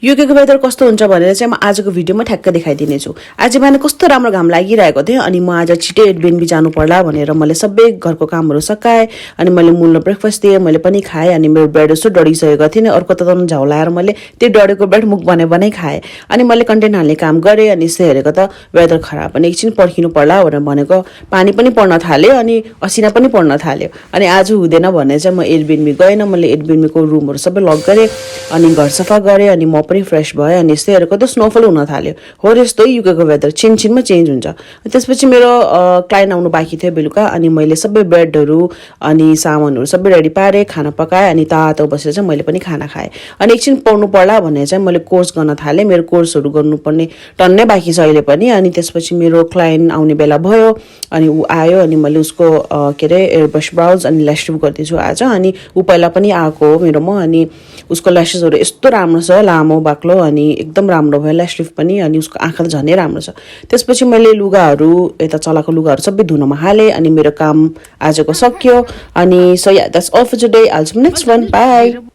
युकेको weather कस्तो हुन्छ भनेर चाहिँ म आजको भिडियोमा ठ्याक्क देखाइदिने छु। आज बिहान कस्तो राम्रो घाम लागिरहेको थियो अनि म आज छिटै एयरबिएनबी जानु पर्ला भनेर मैले सबै घरको कामहरू सकाएँ अनि मैले मुललाई ब्रेकफास्ट दिएँ, मैले पनि खाएँ अनि मेरो ब्रेड यसो डढिसकेको थिएँ नि अर्को त झ्याउ लाएर मैले त्यो डढेको ब्रेड मुख बनाइ खाएँ अनि मैले कन्टेन्ट हाल्ने काम गरेँ अनि यसो हेरेको त वेदर खराब अनि एकछिन पर्खिनु पर्ला भनेर भनेको पानी पनि पर्न थाल्यो अनि असिना पनि पर्न थाल्यो अनि आज हुँदैन भनेर चाहिँ म एयरबिएनबी गएन। मैले एयरबिएनबीको रुमहरू सबै लक गरेँ अनि घर सफा गरेँ अनि म पनि फ्रेस भयो अनि यस्तै हेरेको त स्नोफल हुन थाल्यो। हो यस्तै युकेको वेदर छिनछिनमा चेन्ज हुन्छ। त्यसपछि मेरो क्लाइन्ट आउनु बाँकी थियो बेलुका अनि मैले सबै ब्रेडहरू अनि सामानहरू सबै रेडी पारेँ, खाना पकाएँ अनि तातो बसेर चाहिँ मैले पनि खाना खाएँ अनि एकछिन पढ्नु पर्ला भनेर चाहिँ मैले कोर्स गर्न थालेँ। मेरो कोर्सहरू गर्नुपर्ने टन्नै बाँकी छ अहिले पनि अनि त्यसपछि मेरो क्लाइन्ट आउने बेला भयो अनि ऊ आयो अनि मैले उसको के अरे एयरब्रस ब्राउज अनि ल्यास रिमुभ गर्दैछु आज अनि ऊ पहिला पनि आएको हो मेरोमा अनि उसको ल्यासेसहरू यस्तो राम्रो छ, लामो बाक्लो अनि एकदम राम्रो भयो ल्यास रिमुभ पनि अनि उसको आँखा त झनै राम्रो छ। त्यसपछि मैले लुगाहरू यता चलाको लुगाहरू सबै धुनमा हालेँ अनि मेरो काम आजको सक्यो अनि so yeah that's all for today. I'll see you next one, by.